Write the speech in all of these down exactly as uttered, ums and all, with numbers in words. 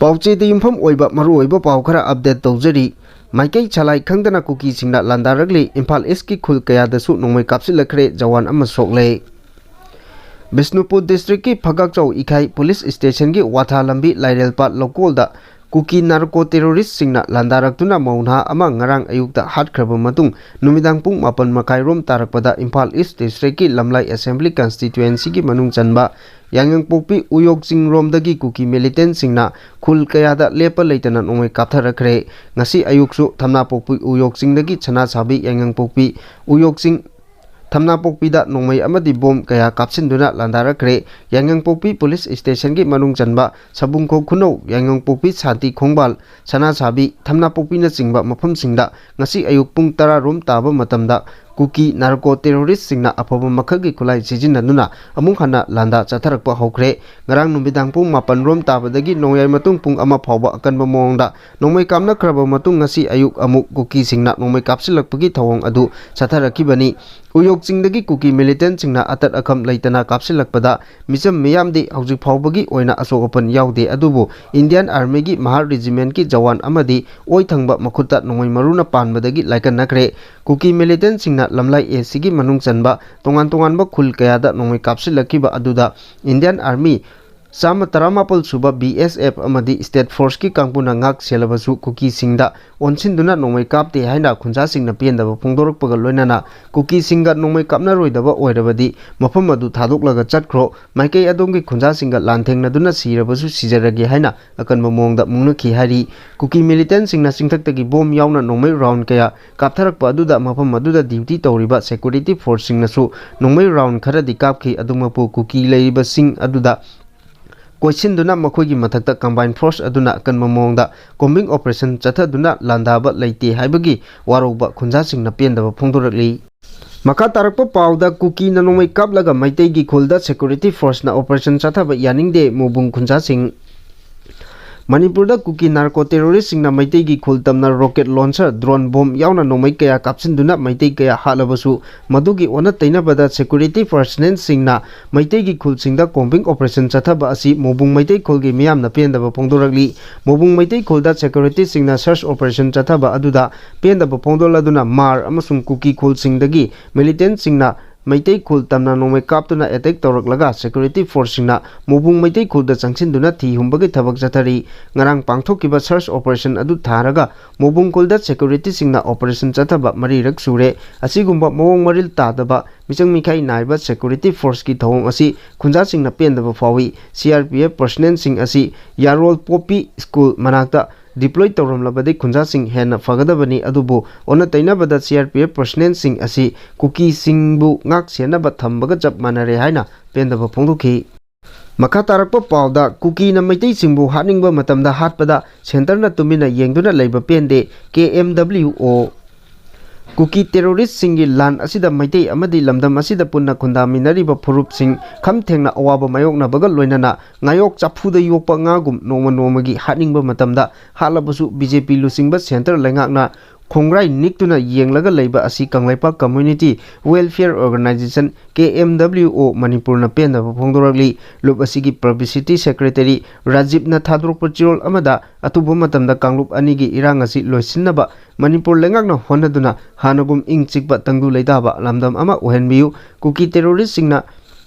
ꯄꯥꯎꯆꯦꯗ ꯌꯨꯝꯐꯝ ꯑꯣꯏꯕ ꯃꯔꯨꯑꯣꯏꯕ ꯄꯥꯎ ꯈꯔ ꯑꯞꯗꯦꯠ ꯇꯧꯖꯔꯤ꯫ ꯃꯥꯏꯀꯩ ꯁꯂꯥꯏ ꯈꯪꯗꯅ ꯀꯨꯀꯤꯁꯤꯡꯅ ꯂꯥꯟꯗꯥꯔꯛꯂꯤ꯫ ꯏꯝꯐꯥꯜ ꯏꯁꯀꯤ ꯈꯨꯜ ꯀꯌꯥꯗꯁꯨ ꯅꯣꯡꯃꯩ ꯀꯥꯞꯁꯤꯜꯂꯛꯈ꯭ꯔꯦ, ꯖꯋꯥꯟ ꯑꯃ ꯁꯣꯛꯂꯦ꯫ ꯕꯤꯁꯅꯨꯄꯨꯔ ꯗꯤꯁꯇ꯭ꯔꯤꯛꯀꯤ ꯐꯒꯥꯛꯆꯧ ꯏꯈꯥꯏ ꯄꯨꯂꯤꯁ ꯁ꯭ꯇꯦꯁꯟꯒꯤ ꯋꯥꯊꯥ ꯂꯝꯕꯤ ꯂꯥꯏꯔꯦꯜꯄꯥꯠ ꯂꯧꯀꯣꯜꯗ ꯀꯨꯀꯤ ꯅꯥꯔꯀꯣ ꯇꯦꯔꯣꯔꯤꯁꯁꯤꯡꯅ ꯂꯥꯟꯗꯥꯔꯛꯇꯨꯅ ꯃꯧ ꯅꯍꯥ ꯑꯃ ꯉꯔꯥꯡ ꯑꯌꯨꯛꯇ ꯍꯥꯠꯈ꯭ꯔꯕ ꯃꯇꯨꯡ, ꯅꯨꯃꯤꯗꯥꯡ ꯄꯨꯡ ꯃꯥꯄꯟ ꯃꯈꯥꯏꯔꯣꯝ ꯇꯥꯔꯛꯄꯗ ꯏꯝꯐꯥꯜ ꯏꯁ ꯗꯤꯁꯇ꯭ꯔꯤꯛꯀꯤ ꯂꯝꯂꯥꯏ ꯑꯦꯁꯦꯝꯕ꯭ꯂꯤ ꯀꯟꯁꯇꯤꯇ꯭ꯋꯦꯟꯁꯤꯒꯤ ꯃꯅꯨꯡ ꯆꯟꯕ ꯌꯥꯏꯉꯪꯄꯣꯛꯄꯤ ꯎꯌꯣꯛ ꯆꯤꯡꯔꯣꯝꯗꯒꯤ ꯀꯨꯀꯤ ꯃꯤꯂꯤꯇꯦꯟꯁꯤꯡꯅ ꯈꯨꯜ ꯀꯌꯥꯗ ꯂꯦꯞꯄ ꯂꯩꯇꯅ ꯅꯣꯡꯃꯩ ꯀꯥꯞꯊꯔꯛꯈ꯭ꯔꯦ꯫ ꯉꯁꯤ ꯑꯌꯨꯛꯁꯨ ꯊꯝꯅꯥꯄꯣꯛꯄꯤ ꯎꯌꯣꯛ ꯆꯤꯡꯗꯒꯤ ꯁꯅꯥꯁꯥꯕꯤ ꯌꯥꯏꯉꯪꯄꯣꯛꯄꯤ ꯎꯌꯣꯛ ꯆꯤꯡ ꯊꯝꯅꯥꯄꯣꯛꯄꯤꯗ ꯅꯣꯡꯃꯩ ꯑꯃꯗꯤ ꯕꯣꯝ ꯀꯌꯥ ꯀꯥꯞꯁꯤꯟꯗꯨꯅ ꯂꯥꯟꯗꯥꯔꯛꯈ꯭ꯔꯦ꯫ ꯌꯥꯏꯉꯪꯄꯣꯛꯄꯤ ꯄꯨꯂꯤꯁ ꯁ꯭ꯇꯦꯁꯟꯒꯤ ꯃꯅꯨꯡ ꯆꯟꯕ ꯁꯕꯨꯡꯈꯣꯛ ꯈꯨꯅꯧ, ꯌꯥꯏꯉꯪꯄꯣꯛꯄꯤ ꯁꯥꯟꯇꯤ ꯈꯣꯡꯕꯥꯜ, ꯁꯅꯥꯁꯥꯕꯤ, ꯊꯝꯅꯥꯄꯣꯛꯄꯤꯅꯆꯤꯡꯕ ꯃꯐꯝꯁꯤꯡꯗ ꯉꯁꯤ ꯑꯌꯨꯛ ꯄꯨꯡ ꯇꯔꯥ ꯔꯣꯝ ꯇꯥꯕ ꯃꯇꯝꯗ ꯀꯨꯀꯤ ꯅꯥꯔꯀꯣ ꯇꯦꯔꯣꯔꯤꯁꯁꯤꯡꯅ ꯑꯐꯕ ꯃꯈꯜꯒꯤ ꯈꯨꯠꯂꯥꯏ ꯁꯤꯖꯤꯟꯅꯗꯨꯅ ꯑꯃꯨꯛ ꯍꯟꯅ ꯂꯥꯟꯗꯥ ꯆꯠꯊꯔꯛꯄ ꯍꯧꯈ꯭ꯔꯦ꯫ ꯉꯔꯥꯡ ꯅꯨꯃꯤꯗꯥꯡ ꯄꯨꯡ ꯃꯥꯄꯟ ꯔꯣꯝ ꯇꯥꯕꯗꯒꯤ ꯅꯣꯡꯌꯥꯏ ꯃꯇꯨꯡ ꯄꯨꯡ ꯑꯃ ꯐꯥꯎꯕ ꯑꯀꯟꯕ ꯃꯑꯣꯡꯗ ꯅꯣꯡꯃꯩ ꯀꯥꯞꯅꯈ꯭ꯔꯕ ꯃꯇꯨꯡ, ꯉꯁꯤ ꯑꯌꯨꯛ ꯑꯃꯨꯛ ꯀꯨꯀꯤꯁꯤꯡꯅ ꯅꯣꯡꯃꯩ ꯀꯥꯞꯁꯤꯜꯂꯛꯄꯒꯤ ꯊꯧꯑꯣꯡ ꯑꯗꯨ ꯆꯠꯊꯔꯛꯈꯤꯕꯅꯤ꯫ ꯎꯌꯣꯛ ꯆꯤꯡꯗꯒꯤ ꯀꯨꯀꯤ ꯃꯤꯂꯤꯇꯦꯟꯁꯤꯡꯅ ꯑꯇꯠ ꯑꯈꯝ ꯂꯩꯇꯅ ꯀꯥꯞꯁꯤꯜꯂꯛꯄꯗ ꯃꯤꯆꯝ ꯃꯤꯌꯥꯝꯗꯤ ꯍꯧꯖꯤꯛ ꯐꯥꯎꯕꯒꯤ ꯑꯣꯏꯅ ꯑꯁꯣꯛ ꯑꯄꯟ ꯌꯥꯎꯗꯦ, ꯑꯗꯨꯕꯨ ꯏꯟꯗꯤꯌꯥꯟ ꯑꯥꯔꯃꯤꯒꯤ ꯃꯍꯥꯔ ꯔꯦꯖꯤꯃꯦꯟꯠꯀꯤ ꯖꯋꯥꯟ ꯑꯃꯗꯤ ꯑꯣꯏ ꯊꯪꯕ ꯃꯈꯨꯠꯇ ꯅꯣꯡꯃꯩ ꯃꯔꯨꯅ ꯄꯥꯟꯕꯗꯒꯤ ꯂꯥꯏꯀꯠꯅꯈ꯭ꯔꯦ꯫ ꯀꯨꯀꯤ ꯃꯤꯂꯤꯇꯦꯟꯁꯤꯡꯅ ꯂꯝꯂꯥꯏ ꯑꯦ ꯁꯤꯒꯤ ꯃꯅꯨꯡ ꯆꯟꯕ ꯇꯣꯉꯥꯟ ꯇꯣꯉꯥꯟꯕ ꯈꯨꯜ ꯀꯌꯥꯗ ꯅꯣꯡꯃꯩ ꯀꯥꯞꯁꯤꯜꯂꯛꯈꯤꯕ ꯑꯗꯨꯗ ꯏꯟꯗꯤꯌꯥꯟ ꯑꯥꯔꯃꯤ ꯆꯥꯝꯃ ꯇꯔꯥꯃꯥꯄꯜ ꯁꯨꯕ ꯕꯤ ꯑꯦꯁ ꯑꯦꯐ ꯑꯃꯗꯤ ꯁ꯭ꯇꯦꯠ ꯐꯣꯔꯁꯀꯤ ꯀꯥꯡꯕꯨꯅ ꯉꯥꯛ ꯁꯦꯜꯂꯕꯁꯨ ꯀꯨꯀꯤꯁꯤꯡꯗ ꯑꯣꯟꯁꯤꯟꯗꯨꯅ ꯅꯣꯡꯃꯩ ꯀꯥꯞꯇꯦ ꯍꯥꯏꯅ ꯈꯨꯟꯖꯥꯁꯤꯡꯅ ꯄꯦꯟꯗꯕ ꯐꯣꯡꯗꯣꯔꯛꯄꯒ ꯂꯣꯏꯅꯅ ꯀꯨꯀꯤꯁꯤꯡꯒ ꯅꯣꯡꯃꯩ ꯀꯥꯞꯅꯔꯣꯏꯗꯕ ꯑꯣꯏꯔꯕꯗꯤ ꯃꯐꯝ ꯑꯗꯨ ꯊꯥꯗꯣꯛꯂꯒ ꯆꯠꯈ꯭ꯔꯣ, ꯃꯥꯏꯀꯩ ꯑꯗꯣꯝꯒꯤ ꯈꯨꯟꯖꯥꯁꯤꯡꯒ ꯂꯥꯟꯊꯦꯡꯅꯗꯨꯅ ꯁꯤꯔꯕꯁꯨ ꯁꯤꯖꯔꯒꯦ ꯍꯥꯏꯅ ꯑꯀꯟꯕ ꯃꯑꯣꯡꯗ ꯃꯨꯛꯅꯈꯤ ꯍꯥꯏꯔꯤ꯫ ꯀꯨꯀꯤ ꯃꯤꯂꯤꯇꯦꯟꯁꯤꯡꯅ ꯆꯤꯡꯊꯛꯇꯒꯤ ꯕꯣꯝ ꯌꯥꯎꯅ ꯅꯣꯡꯃꯩ ꯔꯥꯎꯟ ꯀꯌꯥ ꯀꯥꯞꯊꯔꯛꯄ ꯑꯗꯨꯗ ꯃꯐꯝ ꯑꯗꯨꯗ ꯗ꯭ꯌꯨꯇꯤ ꯇꯧꯔꯤꯕ ꯁꯦꯀ꯭ꯌꯨꯔꯤꯇꯤ ꯐꯣꯔꯁꯁꯤꯡꯅꯁꯨ ꯅꯣꯡꯃꯩ ꯔꯥꯎꯟ ꯈꯔꯗꯤ ꯀꯥꯞꯈꯤ꯫ ꯑꯗꯨꯃꯛꯄꯨ ꯀꯨꯀꯤ ꯂꯩꯔꯤꯕꯁꯤꯡ ꯑꯗꯨꯗ ꯀꯣꯏꯁꯤꯟꯗꯨꯅ ꯃꯈꯣꯏꯒꯤ ꯃꯊꯛꯇ ꯀꯝꯕꯥꯏꯟ ꯐꯣꯔꯁ ꯑꯗꯨꯅ ꯑꯀꯟꯕ ꯃꯑꯣꯡꯗ ꯀꯣꯝꯕꯤꯡ ꯑꯣꯄꯔꯦꯁꯟ ꯆꯠꯊꯗꯨꯅ ꯂꯥꯟꯗꯥꯕ ꯂꯩꯇꯦ ꯍꯥꯏꯕꯒꯤ ꯋꯥꯔꯧꯕ ꯈꯨꯟꯖꯥꯁꯤꯡꯅ ꯄꯦꯟꯗꯕ ꯐꯣꯡꯗꯣꯔꯛꯂꯤ꯫ ꯃꯈꯥ ꯇꯥꯔꯛꯄ ꯄꯥꯎꯗ ꯀꯨꯀꯤꯅ ꯅꯣꯡꯃꯩ ꯀꯥꯞꯂꯒ ꯃꯩꯇꯩꯒꯤ ꯈꯨꯜꯗ ꯁꯦꯀ꯭ꯌꯨꯔꯤꯇꯤ ꯐꯣꯔꯁꯅ ꯑꯣꯄꯔꯦꯁꯟ ꯆꯠꯊꯕ ꯌꯥꯅꯤꯡꯗꯦ, ꯃꯣꯕꯨꯡ ꯈꯨꯟꯖꯥꯁꯤꯡ꯫ ꯃꯅꯤꯄꯨꯔꯗ ꯀꯨꯀꯤ ꯅꯥꯔꯀꯣ ꯇꯦꯔꯣꯔꯤꯁꯁꯤꯡꯅ ꯃꯩꯇꯩꯒꯤ ꯈꯨꯜ ꯇꯝꯅ ꯔꯣꯀꯦꯠ ꯂꯣꯟꯆꯔ, ꯗ꯭ꯔꯣꯟ ꯕꯣꯝ ꯌꯥꯎꯅ ꯅꯣꯡꯃꯩ ꯀꯌꯥ ꯀꯥꯞꯁꯤꯟꯗꯨꯅ ꯃꯩꯇꯩ ꯀꯌꯥ ꯍꯥꯠꯂꯕꯁꯨ, ꯃꯗꯨꯒꯤ ꯑꯣꯟꯅ ꯇꯩꯅꯕꯗ ꯁꯦꯀ꯭ꯌꯨꯔꯤꯇꯤ ꯄꯔꯁꯅꯦꯜꯁꯤꯡꯅ ꯃꯩꯇꯩꯒꯤ ꯈꯨꯜꯁꯤꯡꯗ ꯀꯣꯝꯕꯤꯡ ꯑꯣꯄꯔꯦꯁꯟ ꯆꯠꯊꯕ ꯑꯁꯤ ꯃꯣꯕꯨꯡ ꯃꯩꯇꯩ ꯈꯨꯜꯒꯤ ꯃꯤꯌꯥꯝꯅ ꯄꯦꯟꯗꯕ ꯐꯣꯡꯗꯣꯔꯛꯂꯤ꯫ ꯃꯣꯕꯨꯡ ꯃꯩꯇꯩ ꯈꯨꯜꯗ ꯁꯦꯀ꯭ꯌꯨꯔꯤꯇꯤꯁꯤꯡꯅ ꯁꯔꯆ ꯑꯣꯄꯔꯦꯁꯟ ꯆꯠꯊꯕ ꯑꯗꯨꯗ ꯄꯦꯟꯗꯕ ꯐꯣꯡꯗꯣꯛꯂꯗꯨꯅ ꯃꯥꯔ ꯑꯃꯁꯨꯡ ꯀꯨꯀꯤ ꯈꯨꯜꯁꯤꯡꯗꯒꯤ ꯃꯤꯂꯤꯇꯦꯟꯠꯁꯤꯡꯅ ꯃꯩꯇꯩ ꯈꯨꯜ ꯇꯝꯅ ꯅꯣꯡꯃꯩ ꯀꯥꯞꯇꯨꯅ ꯑꯦꯇꯦꯛ ꯇꯧꯔꯛꯂꯒ ꯁꯦꯀ꯭ꯌꯨꯔꯤꯇꯤ ꯐꯣꯔꯁꯁꯤꯡꯅ ꯃꯣꯕꯨꯡ ꯃꯩꯇꯩ ꯈꯨꯜꯗ ꯆꯪꯁꯤꯟꯗꯨꯅ ꯊꯤ ꯍꯨꯝꯕꯒꯤ ꯊꯕꯛ ꯆꯠꯊꯔꯤ꯫ ꯉꯔꯥꯡ ꯄꯥꯡꯊꯣꯛꯈꯤꯕ ꯁꯔꯆ ꯑꯣꯄꯔꯦꯁꯟ ꯑꯗꯨ ꯊꯥꯔꯒ ꯃꯣꯕꯨꯡ ꯈꯨꯜꯗ ꯁꯦꯀ꯭ꯌꯨꯔꯤꯇꯤꯁꯤꯡꯅ ꯑꯣꯄꯔꯦꯁꯟ ꯆꯠꯊꯕ ꯃꯔꯤꯔꯛ ꯁꯨꯔꯦ꯫ ꯑꯁꯤꯒꯨꯝꯕ ꯃꯑꯣꯡ ꯃꯔꯤꯜ ꯇꯥꯗꯕ ꯃꯤꯆꯪ ꯃꯤꯈꯥꯏ ꯅꯥꯏꯕ ꯁꯦꯀ꯭ꯌꯨꯔꯤꯇꯤ ꯐꯣꯔꯁꯀꯤ ꯊꯧꯑꯣꯡ ꯑꯁꯤ ꯈꯨꯟꯖꯥꯁꯤꯡꯅ ꯄꯦꯟꯗꯕ ꯐꯥꯎꯏ꯫ ꯁꯤ ꯑꯥꯔ ꯄꯤ ꯑꯦꯐ ꯄꯔꯁꯅꯦꯜꯁꯤꯡ ꯑꯁꯤ ꯌꯥꯔꯣꯜ ꯄꯣꯄꯤ ꯁ꯭ꯀꯨꯜ ꯃꯅꯥꯛꯇ ꯗꯤꯄ꯭ꯂꯣꯏ ꯇꯧꯔꯝꯂꯕꯗꯤ ꯈꯨꯟꯖꯥꯁꯤꯡ ꯍꯦꯟꯅ ꯐꯒꯗꯕꯅꯤ, ꯑꯗꯨꯕꯨ ꯑꯣꯟꯅ ꯇꯩꯅꯕꯗ ꯁꯤ ꯑꯥꯔ ꯄꯤ ꯑꯦꯐ ꯄꯔꯁꯅꯦꯜꯁꯤꯡ ꯑꯁꯤ ꯀꯨꯀꯤꯁꯤꯡꯕꯨ ꯉꯥꯛ ꯁꯦꯟꯅꯕ ꯊꯝꯕꯒ ꯆꯞ ꯃꯥꯟꯅꯔꯦ ꯍꯥꯏꯅ ꯄꯦꯟꯗꯕ ꯐꯣꯡꯗꯣꯛꯈꯤ꯫ ꯃꯈꯥ ꯇꯥꯔꯛꯄ ꯄꯥꯎꯗ, ꯀꯨꯀꯤꯅ ꯃꯩꯇꯩꯁꯤꯡꯕꯨ ꯍꯥꯠꯅꯤꯡꯕ ꯃꯇꯝꯗ ꯍꯥꯠꯄꯗ ꯁꯦꯟꯇꯔꯅ ꯇꯨꯃꯤꯟꯅ ꯌꯦꯡꯗꯨꯅ ꯂꯩꯕ ꯄꯦꯟꯗꯦ, ꯀꯦ ꯑꯦꯝ ꯗꯕ꯭ꯂꯤꯎ ꯑꯣ꯫ ꯀꯨꯀꯤ ꯇꯦꯔꯣꯔꯤꯁꯁꯤꯡꯒꯤ ꯂꯥꯟ ꯑꯁꯤꯗ ꯃꯩꯇꯩ ꯑꯃꯗꯤ ꯂꯝꯗꯝ ꯑꯁꯤꯗ ꯄꯨꯟꯅ ꯈꯨꯟꯗꯥꯃꯤꯟꯅꯔꯤꯕ ꯐꯨꯔꯨꯞꯁꯤꯡ ꯈꯝ ꯊꯦꯡꯅ ꯑꯋꯥꯕ ꯃꯥꯌꯣꯛꯅꯕꯒ ꯂꯣꯏꯅꯅ ꯉꯥꯌꯣꯛ ꯆꯐꯨꯗ ꯌꯣꯛꯄ ꯉꯥꯒꯨꯝ ꯅꯣꯡꯃ ꯅꯣꯡꯃꯒꯤ ꯍꯥꯠꯅꯤꯡꯕ ꯃꯇꯝꯗ ꯍꯥꯠꯂꯕꯁꯨ ꯕꯤ ꯖꯦ ꯄꯤ ꯂꯨꯆꯤꯡꯕ ꯁꯦꯟꯇꯔ ꯂꯩꯉꯥꯛꯅ ꯈꯣꯡꯒ꯭ꯔꯥꯏ ꯅꯤꯛꯇꯨꯅ ꯌꯦꯡꯂꯒ ꯂꯩꯕ ꯑꯁꯤ ꯀꯪꯂꯩꯄꯥꯛ ꯀꯝꯃ꯭ꯌꯨꯅꯤꯇꯤ ꯋꯦꯜꯐꯤꯌꯔ ꯑꯣꯔꯒꯅꯥꯏꯖꯦꯁꯟ, ꯀꯦ ꯑꯦꯝ ꯗꯕ꯭ꯂꯤꯎ ꯑꯣ, ꯃꯅꯤꯄꯨꯔꯅ ꯄꯦꯟꯗꯕ ꯐꯣꯡꯗꯣꯔꯛꯂꯤ꯫ ꯂꯨꯞ ꯑꯁꯤꯒꯤ ꯄꯕ꯭ꯂꯤꯁꯤꯇꯤ ꯁꯦꯀ꯭ꯔꯦꯇꯔꯤ ꯔꯥꯖꯤꯕꯅ ꯊꯥꯗꯣꯔꯛꯄ ꯆꯦꯔꯣꯜ ꯑꯃꯗ, ꯑꯊꯨꯕ ꯃꯇꯝꯗ ꯀꯥꯡꯂꯨꯞ ꯑꯅꯤꯒꯤ ꯏꯔꯥꯡ ꯑꯁꯤ ꯂꯣꯏꯁꯤꯟꯅꯕ ꯃꯅꯤꯄꯨꯔ ꯂꯩꯉꯥꯛꯅ ꯍꯣꯠꯅꯗꯨꯅ ꯍꯥꯟꯅꯒꯨꯝ ꯏꯪ ꯆꯤꯛꯄ ꯇꯪꯗꯨ ꯂꯩꯇꯥꯕ ꯂꯝꯗꯝ ꯑꯃ ꯑꯣꯏꯍꯟꯕꯤꯌꯨ꯫ ꯀꯨꯀꯤ ꯇꯦꯔꯣꯔꯤꯁꯁꯤꯡꯅ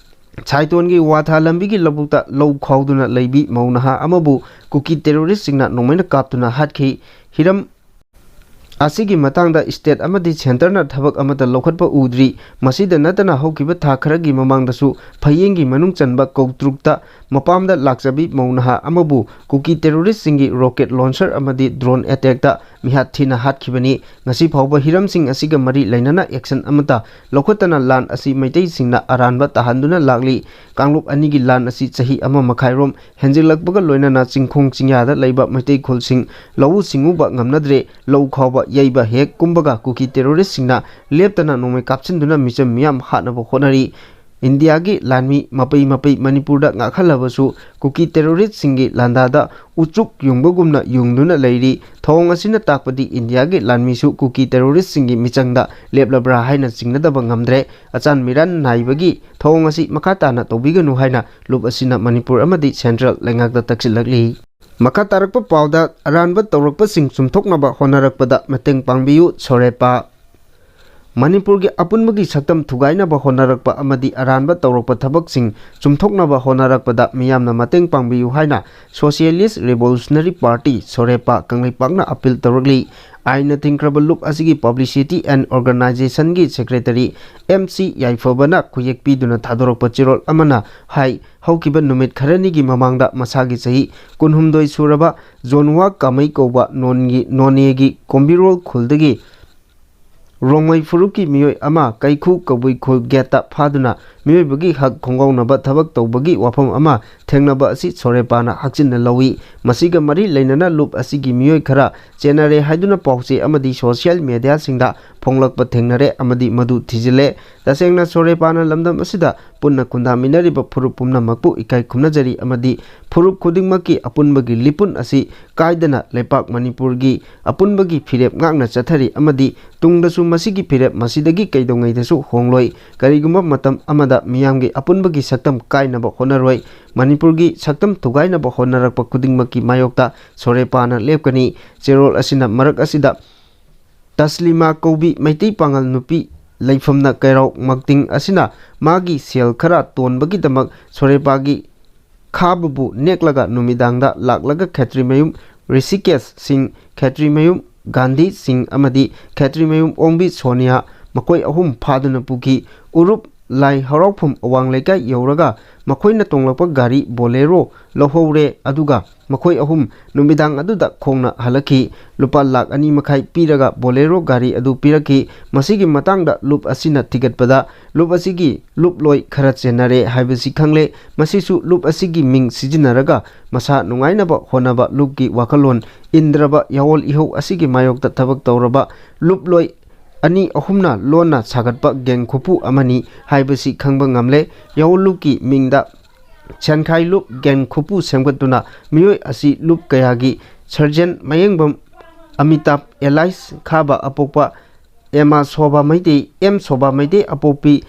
ꯁꯥꯏꯇꯣꯟꯒꯤ ꯋꯥꯊꯥ ꯂꯝꯕꯤꯒꯤ ꯂꯧꯕꯨꯛꯇ ꯂꯧ ꯈꯥꯎꯗꯨꯅ ꯂꯩꯕꯤ ꯃꯧ ꯅꯍꯥ ꯑꯃꯕꯨ ꯀꯨꯀꯤ ꯇꯦꯔꯣꯔꯤꯁꯁꯤꯡꯅ ꯅꯣꯡꯃꯩꯅ ꯀꯥꯞꯇꯨꯅ ꯍꯥꯠꯈꯤ꯫ ꯍꯤꯔꯝ ꯑꯁꯤꯒꯤ ꯃꯇꯥꯡꯗ ꯁ꯭ꯇꯦꯠ ꯑꯃꯗꯤ ꯁꯦꯟꯇꯔꯅ ꯊꯕꯛ ꯑꯃꯠꯇ ꯂꯧꯈꯠꯄ ꯎꯗ꯭ꯔꯤ꯫ ꯃꯁꯤꯗ ꯅꯠꯇꯅ ꯍꯧꯈꯤꯕ ꯊꯥ ꯈꯔꯒꯤ ꯃꯃꯥꯡꯗꯁꯨ ꯐꯌꯦꯡꯒꯤ ꯃꯅꯨꯡ ꯆꯟꯕ ꯀꯧꯇ꯭ꯔꯨꯛꯇ ꯃꯄꯥꯝꯗ ꯂꯥꯛꯆꯕꯤ ꯃꯧ ꯅꯍꯥ ꯑꯃꯕꯨ ꯀꯨꯀꯤ ꯇꯦꯔꯣꯔꯤꯁꯁꯤꯡꯒꯤ ꯔꯣꯀꯦꯠ ꯂꯣꯟꯆꯔ ꯑꯃꯗꯤ ꯗ꯭ꯔꯣꯟ ꯑꯦꯇꯦꯛꯇ ꯃꯤꯍꯥꯠ ꯊꯤꯅ ꯍꯥꯠꯈꯤꯕꯅꯤ꯫ ꯉꯁꯤ ꯐꯥꯎꯕ ꯍꯤꯔꯝꯁꯤꯡ ꯑꯁꯤꯒ ꯃꯔꯤ ꯂꯩꯅꯅ ꯑꯦꯛꯁꯟ ꯑꯃꯠꯇ ꯂꯧꯈꯠꯇꯅ ꯂꯥꯟ ꯑꯁꯤ ꯃꯩꯇꯩꯁꯤꯡꯅ ꯑꯔꯥꯟꯕ ꯇꯥꯍꯟꯗꯨꯅ ꯂꯥꯛꯂꯤ꯫ ꯀꯥꯡꯂꯨꯞ ꯑꯅꯤꯒꯤ ꯂꯥꯟ ꯑꯁꯤ ꯆꯍꯤ ꯑꯃ ꯃꯈꯥꯏꯔꯣꯝ ꯍꯦꯟꯖꯤꯜꯂꯛꯄꯒ ꯂꯣꯏꯅꯅ ꯆꯤꯡꯈꯣꯡ ꯆꯤꯡꯌꯥꯗ ꯂꯩꯕ ꯃꯩꯇꯩ ꯈꯨꯜꯁꯤꯡ ꯂꯧꯎ ꯁꯤꯡꯎꯕ ꯉꯝꯅꯗ꯭ꯔꯦ꯫ ꯂꯧ ꯈꯥꯎꯕ ꯌꯩꯕ ꯍꯦꯛ ꯀꯨꯝꯕꯒ ꯀꯨꯀꯤ ꯇꯦꯔꯣꯔꯤꯁꯁꯤꯡꯅ ꯂꯦꯞꯇꯅ ꯅꯣꯡꯃꯩ ꯀꯥꯞꯁꯤꯟꯗꯨꯅ ꯃꯤꯆꯝ ꯃꯤꯌꯥꯝ ꯍꯥꯠꯅꯕ ꯍꯣꯠꯅꯔꯤ꯫ ꯏꯟꯗꯤꯌꯥꯒꯤ ꯂꯥꯟꯃꯤ ꯃꯄꯩ ꯃꯄꯩ ꯃꯅꯤꯄꯨꯔꯗ ꯉꯥꯛꯍꯜꯂꯕꯁꯨ ꯀꯨꯀꯤ ꯇꯦꯔꯣꯔꯤꯁꯁꯤꯡꯒꯤ ꯂꯥꯟꯗꯥꯗ ꯎꯆꯨꯛ ꯌꯨꯡꯕꯒꯨꯝꯅ ꯌꯨꯡꯗꯨꯅ ꯂꯩꯔꯤ꯫ ꯊꯧꯑꯣꯡ ꯑꯁꯤꯅ ꯇꯥꯛꯄꯗꯤ ꯏꯟꯗꯤꯌꯥꯒꯤ ꯂꯥꯟꯃꯤꯁꯨ ꯀꯨꯀꯤ ꯇꯦꯔꯣꯔꯤꯁꯁꯤꯡꯒꯤ ꯃꯤꯆꯪꯗ ꯂꯦꯞꯂꯕ꯭ꯔꯥ ꯍꯥꯏꯅ ꯆꯤꯡꯅꯗꯕ ꯉꯝꯗ꯭ꯔꯦ꯫ ꯑꯆꯥꯟ ꯃꯤꯔꯥꯟ ꯅꯥꯏꯕꯒꯤ ꯊꯧꯑꯣꯡ ꯑꯁꯤ ꯃꯈꯥ ꯇꯥꯅ ꯇꯧꯕꯤꯒꯅꯨ ꯍꯥꯏꯅ ꯂꯨꯞ ꯑꯁꯤꯅ ꯃꯅꯤꯄꯨꯔ ꯑꯃꯗꯤ ꯁꯦꯟꯇ꯭ꯔꯦꯜ ꯂꯩꯉꯥꯛꯇ ꯇꯛꯁꯤꯜꯂꯛꯂꯤ꯫ ꯃꯈꯥ ꯇꯥꯔꯛꯄ ꯄꯥꯎꯗ ꯑꯔꯥꯟꯕ ꯇꯧꯔꯛꯄꯁꯤꯡ ꯆꯨꯝꯊꯣꯛꯅꯕ ꯍꯣꯠꯅꯔꯛꯄꯗ ꯃꯇꯦꯡ ꯄꯥꯡꯕꯤꯌꯨ, ꯁꯣꯔꯦꯄꯥ꯫ ꯃꯅꯤꯄꯨꯔꯒꯤ ꯑꯄꯨꯟꯕꯒꯤ ꯁꯛꯇꯝ ꯊꯨꯒꯥꯏꯅꯕ ꯍꯣꯠꯅꯔꯛꯄ ꯑꯃꯗꯤ ꯑꯔꯥꯟꯕ ꯇꯧꯔꯛꯄ ꯊꯕꯛꯁꯤꯡ ꯆꯨꯝꯊꯣꯛꯅꯕ ꯍꯣꯠꯅꯔꯛꯄꯗ ꯃꯤꯌꯥꯝꯅ ꯃꯇꯦꯡ ꯄꯥꯡꯕꯤꯌꯨ ꯍꯥꯏꯅ Socialist Revolutionary Party, ꯁꯣꯔꯦꯄꯥ, ꯀꯪꯂꯩꯄꯥꯛꯅ ꯑꯄꯤꯜ ꯇꯧꯔꯛꯂꯤ꯫ ꯑꯥꯏꯟꯅ ꯊꯤꯡꯈ꯭ꯔꯕ ꯂꯨꯞ ꯑꯁꯤꯒꯤ Publicity and Organizationꯒꯤ Secretary M C ꯌꯥꯏꯐꯕꯅ ꯈꯨꯌꯦꯛ ꯄꯤꯗꯨꯅ ꯊꯥꯗꯣꯔꯛꯄ ꯆꯦꯔꯣꯜ ꯑꯃꯅ ꯍꯥꯏ, ꯍꯧꯈꯤꯕ ꯅꯨꯃꯤꯠ ꯈꯔꯅꯤꯒꯤ ꯃꯃꯥꯡꯗ ꯃꯁꯥꯒꯤ ꯆꯍꯤ ꯀꯨꯟꯍꯨꯝꯗꯣꯏ ꯁꯨꯔꯕ ꯖꯣꯟꯋꯥ ꯀꯥꯃꯩ ꯀꯧꯕ ꯅꯣꯟꯒꯤ, ꯅꯣꯅꯦꯒꯤ ꯀꯣꯝꯕꯤꯔꯣꯜ ꯈꯨꯜꯗꯒꯤ ꯔꯣꯡꯃꯩ ꯐꯨꯔꯨꯞꯀꯤ ꯃꯤꯑꯣꯏ ꯑꯃ ꯀꯩꯈꯨ ꯀꯕꯨꯏ ꯈꯨꯜ ꯒꯦꯠꯇ ꯐꯥꯗꯨꯅ ꯃꯤꯑꯣꯏꯕꯒꯤ ꯍꯛ ꯈꯣꯡꯒꯥꯎꯅꯕ ꯊꯕꯛ ꯇꯧꯕꯒꯤ ꯋꯥꯐꯝ ꯑꯃ ꯊꯦꯡꯅꯕ ꯑꯁꯤ ꯁꯣꯔꯦꯄꯥꯅ ꯍꯛꯆꯤꯟꯅ ꯂꯧꯏ꯫ ꯃꯁꯤꯒ ꯃꯔꯤ ꯂꯩꯅꯅ ꯂꯨꯞ ꯑꯁꯤꯒꯤ ꯃꯤꯑꯣꯏ ꯈꯔ ꯆꯦꯟꯅꯔꯦ ꯍꯥꯏꯗꯨꯅ ꯄꯥꯎꯆꯦ ꯑꯃꯗꯤ social mediaꯁꯤꯡꯗ ꯐꯣꯡꯂꯛꯄ ꯊꯦꯡꯅꯔꯦ ꯑꯃꯗꯤ ꯃꯗꯨ ꯊꯤꯖꯤꯜꯂꯦ꯫ ꯇꯁꯦꯡꯅ ꯁꯣꯔꯦꯄꯥꯅ ꯂꯝꯗꯝ ꯑꯁꯤꯗ ꯄꯨꯟꯅ ꯈꯨꯟꯗꯥꯃꯤꯟꯅꯔꯤꯕ ꯐꯨꯔꯨꯞ ꯄꯨꯝꯅꯃꯛꯄꯨ ꯏꯀꯥꯏ ꯈꯨꯝꯅꯖꯔꯤ ꯑꯃꯗꯤ ꯐꯨꯔꯨꯞ ꯈꯨꯗꯤꯡꯃꯛꯀꯤ ꯑꯄꯨꯟꯕꯒꯤ ꯂꯤꯄꯨꯟ ꯑꯁꯤ ꯀꯥꯏꯗꯅ ꯂꯩꯄꯥꯛ ꯃꯅꯤꯄꯨꯔꯒꯤ ꯑꯄꯨꯟꯕꯒꯤ ꯐꯤꯔꯦꯞ ꯉꯥꯛꯅ ꯆꯠꯊꯔꯤ ꯑꯃꯗꯤ ꯇꯨꯡꯗꯁꯨ ꯃꯁꯤꯒꯤ ꯐꯤꯔꯦꯞ ꯃꯁꯤꯗꯒꯤ ꯀꯩꯗꯧꯉꯩꯗꯁꯨ ꯍꯣꯡꯂꯣꯏ꯫ ꯀꯔꯤꯒꯨꯝꯕ ꯃꯇꯝ ꯑꯃꯗ ꯃꯤꯌꯥꯝꯒꯤ ꯑꯄꯨꯟꯕꯒꯤ ꯁꯛꯇꯝ ꯀꯥꯏꯅꯕ ꯍꯣꯠꯅꯔꯣꯏ꯫ ꯃꯅꯤꯄꯨꯔꯒꯤ ꯁꯛꯇꯝ ꯊꯨꯒꯥꯏꯅꯕ ꯍꯣꯠꯅꯔꯛꯄ ꯈꯨꯗꯤꯡꯃꯛꯀꯤ ꯃꯥꯌꯣꯛꯇ ꯁꯣꯔꯦꯄꯥꯅ ꯂꯦꯞꯀꯅꯤ꯫ ꯆꯦꯔꯣꯜ ꯑꯁꯤꯅ ꯃꯔꯛ ꯑꯁꯤꯗ ꯇꯁꯂꯤꯃꯥ ꯀꯧꯕꯤ ꯃꯩꯇꯩ ꯄꯥꯉꯜ ꯅꯨꯄꯤ ꯂꯩꯐꯝꯅ ꯀꯩꯔꯥꯎ ꯃꯛꯇꯤꯡ ꯑꯁꯤꯅ ꯃꯥꯒꯤ ꯁꯦꯜ ꯈꯔ ꯇꯣꯟꯕꯒꯤꯗꯃꯛ ꯁꯣꯔꯦꯄꯥꯒꯤ ꯈꯥꯕꯕꯨ ꯅꯦꯛꯂꯒ ꯅꯨꯃꯤꯗꯥꯡꯗ ꯂꯥꯛꯂꯒ ꯈꯦꯇ꯭ꯔꯤꯃꯌꯨꯝ ꯔꯤꯁꯤꯀꯦꯁ ꯁꯤꯡ, ꯈꯦꯇ꯭ꯔꯤꯃꯌꯨꯝ ꯒꯥꯟꯙꯤ ꯁꯤꯡ ꯑꯃꯗꯤ ꯈꯦꯇ꯭ꯔꯤꯃꯌꯨꯝ ꯑꯣꯡꯕꯤ ꯁꯣꯅꯤꯌꯥ ꯃꯈꯣꯏ ꯑꯍꯨꯝ ꯐꯥꯗꯨꯅ ꯄꯨꯈꯤ꯫ ꯎꯔꯨꯞ ꯂꯥꯏ ꯍꯔꯥꯎꯐꯝ ꯑꯋꯥꯡ ꯂꯩꯀꯥꯏ ꯌꯧꯔꯒ ꯃꯈꯣꯏꯅ ꯇꯣꯡꯂꯛꯄ ꯒꯥꯔꯤ ꯕꯣꯂꯦꯔꯣ ꯂꯧꯍꯧꯔꯦ, ꯑꯗꯨꯒ ꯃꯈꯣꯏ ꯑꯍꯨꯝ ꯅꯨꯃꯤꯗꯥꯡ ꯑꯗꯨꯗ ꯈꯣꯡꯅ ꯍꯜꯂꯛꯈꯤ꯫ ꯂꯨꯄꯥ ꯂꯥꯈ ꯑꯅꯤ ꯃꯈꯥꯏ ꯄꯤꯔꯒ ꯕꯣꯂꯦꯔꯣ ꯒꯥꯔꯤ ꯑꯗꯨ ꯄꯤꯔꯛꯈꯤ꯫ ꯃꯁꯤꯒꯤ ꯃꯇꯥꯡꯗ ꯂꯨꯞ ꯑꯁꯤꯅ ꯊꯤꯒꯠꯄꯗ ꯂꯨꯞ ꯑꯁꯤꯒꯤ ꯂꯨꯞꯂꯣꯏ ꯈꯔ ꯆꯦꯟꯅꯔꯦ ꯍꯥꯏꯕꯁꯤ ꯈꯪꯂꯦ꯫ ꯃꯁꯤꯁꯨ ꯂꯨꯞ ꯑꯁꯤꯒꯤ ꯃꯤꯡ ꯁꯤꯖꯤꯟꯅꯔꯒ ꯃꯁꯥ ꯅꯨꯡꯉꯥꯏꯅꯕ ꯍꯣꯠꯅꯕ ꯂꯨꯞꯀꯤ ꯋꯥꯈꯜꯂꯣꯟ ꯏꯟꯗ꯭ꯔꯕ ꯌꯥꯑꯣꯜ ꯏꯍꯧ ꯑꯁꯤꯒꯤ ꯃꯥꯌꯣꯛꯇ ꯊꯕꯛ ꯇꯧꯔꯕ ꯂꯨꯞꯂꯣꯏ ꯑꯅꯤ ꯑꯍꯨꯝꯅ ꯂꯣꯟꯅ ꯁꯥꯒꯠꯄ ꯒꯦꯡ ꯈꯨꯄꯨ ꯑꯃꯅꯤ ꯍꯥꯏꯕꯁꯤ ꯈꯪꯕ ꯉꯝꯂꯦ꯫ ꯌꯥꯋꯣꯜ ꯂꯨꯞꯀꯤ ꯃꯤꯡꯗ ꯁꯦꯟꯈꯥꯏ ꯂꯨꯞ ꯒꯦꯡ ꯈꯨꯄꯨ ꯁꯦꯝꯒꯠꯇꯨꯅ ꯃꯤꯑꯣꯏ ꯑꯁꯤ ꯂꯨꯞ ꯀꯌꯥꯒꯤ ꯁꯔꯖꯦꯟ ꯃꯌꯦꯡꯕꯝ ꯑꯃꯤꯇꯥꯕ ꯑꯦꯂꯥꯏꯁ ꯈꯥꯕ ꯑꯄꯣꯛꯄ ꯑꯦꯃꯥ ꯁꯣꯕꯥ ꯃꯩꯇꯩ, ꯑꯦꯝ ꯁꯣꯕꯥ ꯃꯩꯇꯩ ꯑꯄꯣꯛꯄꯤ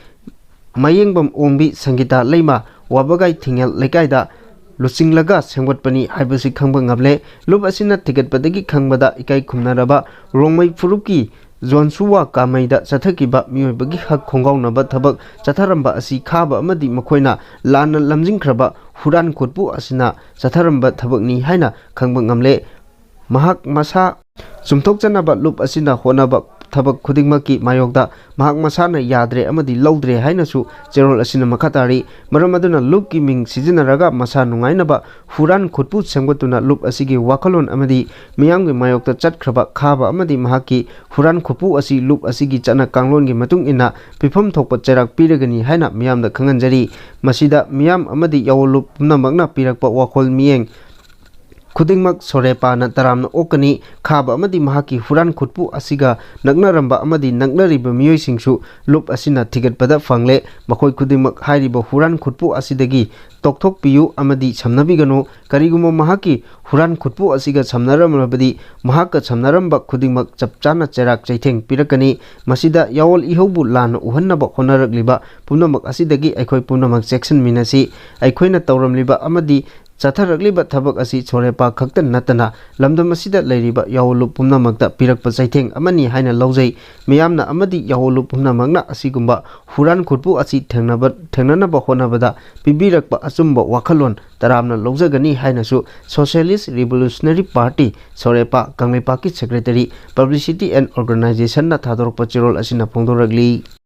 ꯃꯌꯦꯡꯕꯝ ꯑꯣꯡꯕꯤ ꯁꯪꯒꯤꯇꯥ ꯂꯩꯃ ꯋꯥꯕꯒꯥꯏ ꯊꯤꯡꯉꯦꯜ ꯂꯩꯀꯥꯏꯗ ꯂꯨꯆꯤꯡꯂꯒ ꯁꯦꯝꯒꯠꯄꯅꯤ ꯍꯥꯏꯕꯁꯤ ꯈꯪꯕ ꯉꯝꯂꯦ꯫ ꯂꯨꯞ ꯑꯁꯤꯅ ꯊꯤꯒꯠꯄꯗꯒꯤ ꯈꯪꯕꯗ ꯏꯀꯥꯏ ꯈꯨꯝꯅꯔꯕ ꯔꯣꯡꯃꯩ ꯐꯨꯔꯨꯞꯀꯤ ꯖꯣꯟꯁꯨꯋꯥ ꯀꯥꯃꯩꯗ ꯆꯠꯊꯈꯤꯕ ꯃꯤꯑꯣꯏꯕꯒꯤ ꯍꯛ ꯈꯣꯡꯒꯥꯎꯅꯕ ꯊꯕꯛ ꯆꯠꯊꯔꯝꯕ ꯑꯁꯤ ꯈꯥꯕ ꯑꯃꯗꯤ ꯃꯈꯣꯏꯅ ꯂꯥꯟꯅ ꯂꯝꯖꯤꯡꯈ꯭ꯔꯕ ꯍꯨꯔꯥꯟ ꯈꯨꯠꯄꯨ ꯑꯁꯤꯅ ꯆꯠꯊꯔꯝꯕ ꯊꯕꯛꯅꯤ ꯍꯥꯏꯅ ꯈꯪꯕ ꯉꯝꯂꯦ꯫ ꯃꯍꯥꯛ ꯃꯁꯥ ꯆꯨꯝꯊꯣꯛꯆꯅꯕ ꯂꯨꯞ ꯑꯁꯤꯅ ꯍꯣꯠꯅꯕ ꯊꯕꯛ ꯈꯨꯗꯤꯡꯃꯛꯀꯤ ꯃꯥꯌꯣꯛꯇ ꯃꯍꯥꯛ ꯃꯁꯥꯅ ꯌꯥꯗ꯭ꯔꯦ ꯑꯃꯗꯤ ꯂꯧꯗ꯭ꯔꯦ ꯍꯥꯏꯅꯁꯨ ꯆꯦꯔꯣꯜ ꯑꯁꯤꯅ ꯃꯈꯥ ꯇꯥꯔꯤ꯫ ꯃꯔꯝ ꯑꯗꯨꯅ ꯂꯨꯞꯀꯤ ꯃꯤꯡ ꯁꯤꯖꯤꯟꯅꯔꯒ ꯃꯁꯥ ꯅꯨꯡꯉꯥꯏꯅꯕ ꯍꯨꯔꯥꯟ ꯈꯨꯠꯄꯨ ꯁꯦꯝꯒꯠꯇꯨꯅ ꯂꯨꯞ ꯑꯁꯤꯒꯤ ꯋꯥꯈꯜꯂꯣꯟ ꯑꯃꯗꯤ ꯃꯤꯌꯥꯝꯒꯤ ꯃꯥꯌꯣꯛꯇ ꯆꯠꯈ꯭ꯔꯕ ꯈꯥꯕ ꯑꯃꯗꯤ ꯃꯍꯥꯛꯀꯤ ꯍꯨꯔꯥꯟ ꯈꯨꯠꯄꯨ ꯑꯁꯤ ꯂꯨꯞ ꯑꯁꯤꯒꯤ ꯆꯠꯅ ꯀꯥꯡꯂꯣꯟꯒꯤ ꯃꯇꯨꯡ ꯏꯟꯅ ꯄꯤꯐꯝ ꯊꯣꯛꯄ ꯆꯩꯔꯥꯛ ꯄꯤꯔꯒꯅꯤ ꯍꯥꯏꯅ ꯃꯤꯌꯥꯝꯗ ꯈꯪꯍꯟꯖꯔꯤ꯫ ꯃꯁꯤꯗ ꯃꯤꯌꯥꯝ ꯑꯃꯗꯤ ꯌꯥꯋꯣꯜ ꯂꯨꯞ ꯄꯨꯝꯅꯃꯛꯅ ꯄꯤꯔꯛꯄ ꯋꯥꯈꯜ ꯃꯤꯠꯌꯦꯡ ꯈꯨꯗꯤꯡꯃꯛ ꯁꯣꯔꯦꯄꯥꯅ ꯇꯔꯥꯝꯅ ꯑꯣꯛꯀꯅꯤ꯫ ꯈꯥꯕ ꯑꯃꯗꯤ ꯃꯍꯥꯛꯀꯤ ꯍꯨꯔꯥꯟ ꯈꯨꯠꯄꯨ ꯑꯁꯤꯒ ꯅꯛꯅꯔꯝꯕ ꯑꯃꯗꯤ ꯅꯛꯅꯔꯤꯕ ꯃꯤꯑꯣꯏꯁꯤꯡꯁꯨ ꯂꯨꯞ ꯑꯁꯤꯅ ꯊꯤꯒꯠꯄꯗ ꯐꯪꯂꯦ꯫ ꯃꯈꯣꯏ ꯈꯨꯗꯤꯡꯃꯛ ꯍꯥꯏꯔꯤꯕ ꯍꯨꯔꯥꯟ ꯈꯨꯠꯄꯨ ꯑꯁꯤꯗꯒꯤ ꯇꯣꯛꯊꯣꯛꯄꯤꯌꯨ ꯑꯃꯗꯤ ꯁꯝꯅꯕꯤꯒꯅꯨ꯫ ꯀꯔꯤꯒꯨꯝꯕ ꯃꯍꯥꯛꯀꯤ ꯍꯨꯔꯥꯟ ꯈꯨꯠꯄꯨ ꯑꯁꯤꯒ ꯁꯝꯅꯔꯝꯂꯕꯗꯤ ꯃꯍꯥꯛꯀ ꯁꯝꯅꯔꯝꯕ ꯈꯨꯗꯤꯡꯃꯛ ꯆꯞ ꯆꯥꯅ ꯆꯩꯔꯥꯛ ꯆꯩꯊꯦꯡ ꯄꯤꯔꯛꯀꯅꯤ꯫ ꯃꯁꯤꯗ ꯌꯥꯋꯣꯜ ꯏꯍꯧꯕꯨ ꯂꯥꯟꯅ ꯎꯍꯟꯅꯕ ꯍꯣꯠꯅꯔꯛꯂꯤꯕ ꯄꯨꯝꯅꯃꯛ ꯑꯁꯤꯗꯒꯤ ꯑꯩꯈꯣꯏ ꯄꯨꯝꯅꯃꯛ ꯆꯦꯛꯁꯤꯟꯃꯤꯟꯅꯁꯤ꯫ ꯑꯩꯈꯣꯏꯅ ꯇꯧꯔꯝꯂꯤꯕ ꯑꯃꯗꯤ ꯆꯠꯊꯔꯛꯂꯤꯕ ꯊꯕꯛ ꯑꯁꯤ ꯁꯣꯔꯦꯄꯥ ꯈꯛꯇ ꯅꯠꯇꯅ ꯂꯝꯗꯝ ꯑꯁꯤꯗ ꯂꯩꯔꯤꯕ ꯌꯥꯋꯣꯜ ꯂꯨꯞ ꯄꯨꯝꯅꯃꯛꯇ ꯄꯤꯔꯛꯄ ꯆꯩꯊꯦꯡ ꯑꯃꯅꯤ ꯍꯥꯏꯅ ꯂꯧꯖꯩ꯫ ꯃꯤꯌꯥꯝꯅ ꯑꯃꯗꯤ ꯌꯥꯋꯣꯜ ꯂꯨꯞ ꯄꯨꯝꯅꯃꯛꯅ ꯑꯁꯤꯒꯨꯝꯕ ꯍꯨꯔꯥꯟ ꯈꯨꯠꯄꯨ ꯑꯁꯤ ꯊꯦꯡꯅꯕ, ꯊꯦꯡꯅꯅꯕ ꯍꯣꯠꯅꯕꯗ ꯄꯤꯕꯤꯔꯛꯄ ꯑꯆꯨꯝꯕ ꯋꯥꯈꯜꯂꯣꯟ ꯇꯔꯥꯝꯅ ꯂꯧꯖꯒꯅꯤ ꯍꯥꯏꯅꯁꯨ Socialist Revolutionary Party, ꯁꯣꯔꯦꯄꯥ, ꯀꯪꯂꯩꯄꯥꯛꯀꯤ Secretary, Publicity and Organizationꯅ ꯊꯥꯗꯣꯔꯛꯄ ꯆꯦꯔꯣꯜ ꯑꯁꯤꯅ ꯐꯣꯡꯗꯣꯔꯛꯂꯤ꯫